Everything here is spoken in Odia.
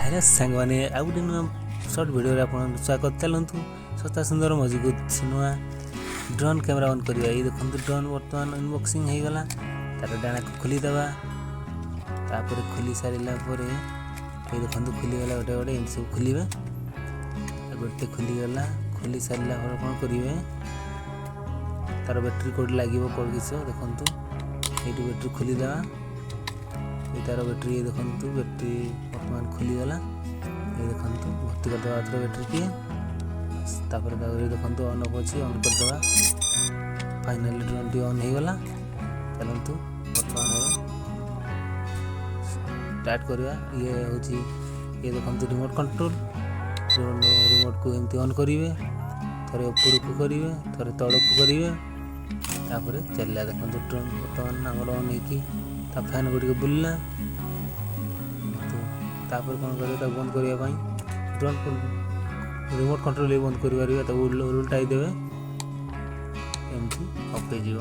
ହ୍ୟାଲୋ ସାଙ୍ଗମାନେ, ଆଉ ଗୋଟେ ନୂଆ ସର୍ଟ ଭିଡ଼ିଓରେ ଆପଣଙ୍କୁ ସ୍ୱାଗତ। ଚାଲନ୍ତୁ, ଶସ୍ତା, ସୁନ୍ଦର, ମଜବୁତ ନୂଆ ଡ୍ରୋନ୍ କ୍ୟାମେରା ଅନ୍ କରିବା। ଏଇ ଦେଖନ୍ତୁ, ଡ୍ରୋନ୍ ବର୍ତ୍ତମାନ ଅନବକ୍ସିଂ ହେଇଗଲା। ତାର ଡାଣାକୁ ଖୋଲିଦେବା। ତାପରେ ଖୋଲି ସାରିଲା ପରେ ଏଇ ଦେଖନ୍ତୁ, ଖୋଲିଗଲା। ଗୋଟେ ଗୋଟେ ଏମିତି ସବୁ ଖୋଲିବେ। ଗୋଟେ ଖୋଲିଗଲା। ଖୋଲି ସାରିଲା ପରେ କ'ଣ କରିବେ? ତାର ବ୍ୟାଟେରୀ କେଉଁଠି ଲାଗିବ, କେଉଁଠି କିଛି, ଦେଖନ୍ତୁ, ଏଇଠୁ ବ୍ୟାଟେରୀ ଖୋଲିଦେବା। ଏଇ ତାର ବ୍ୟାଟେରୀ, ଏଇ ଦେଖନ୍ତୁ, ବ୍ୟାଟେରୀ ବର୍ତ୍ତମାନ ଖୋଲିଗଲା। ଏଇ ଦେଖନ୍ତୁ, ଭର୍ତ୍ତି କରିଦେବା ଆଉଥରେ ବ୍ୟାଟେରୀଟିଏ। ତାପରେ ତାପରେ ଦେଖନ୍ତୁ, ଅନ୍ ଅଫ୍ ଅଛି, ଅନ୍ କରିଦେବା। ଫାଇନାଲି ଡ୍ରୋନ୍ଟି ଅନ୍ ହେଇଗଲା। ଚାଲନ୍ତୁ, ବର୍ତ୍ତମାନ ଏବେ ଷ୍ଟାର୍ଟ କରିବା। ଇଏ ହେଉଛି, ଇଏ ଦେଖନ୍ତୁ, ରିମୋଟ୍ କଣ୍ଟ୍ରୋଲ୍। ରିମୋଟ୍କୁ ଏମିତି ଅନ୍ କରିବେ, ଥରେ ଉପରକୁ କରିବେ, ଥରେ ତଳକୁ କରିବେ, ତାପରେ ଚାଲିଲା। ଦେଖନ୍ତୁ, ଡ୍ରୋନ୍ ବର୍ତ୍ତମାନ ଆମର ଅନ୍ ହେଇକି ତା ଫ୍ୟାନ୍ ଗୁଡ଼ିକ ବୁଲିଲା। ତାପରେ କ'ଣ କରିବେ? ତାକୁ ବନ୍ଦ କରିବା ପାଇଁ ଡ୍ରୋନ୍ ରିମୋଟ୍ କଣ୍ଟ୍ରୋଲ୍ ବନ୍ଦ କରିପାରିବେ। ତାକୁ ଉଲଟାଇ ଦେବେ, ଏମିତି ଅଫ୍ ହେଇଯିବ।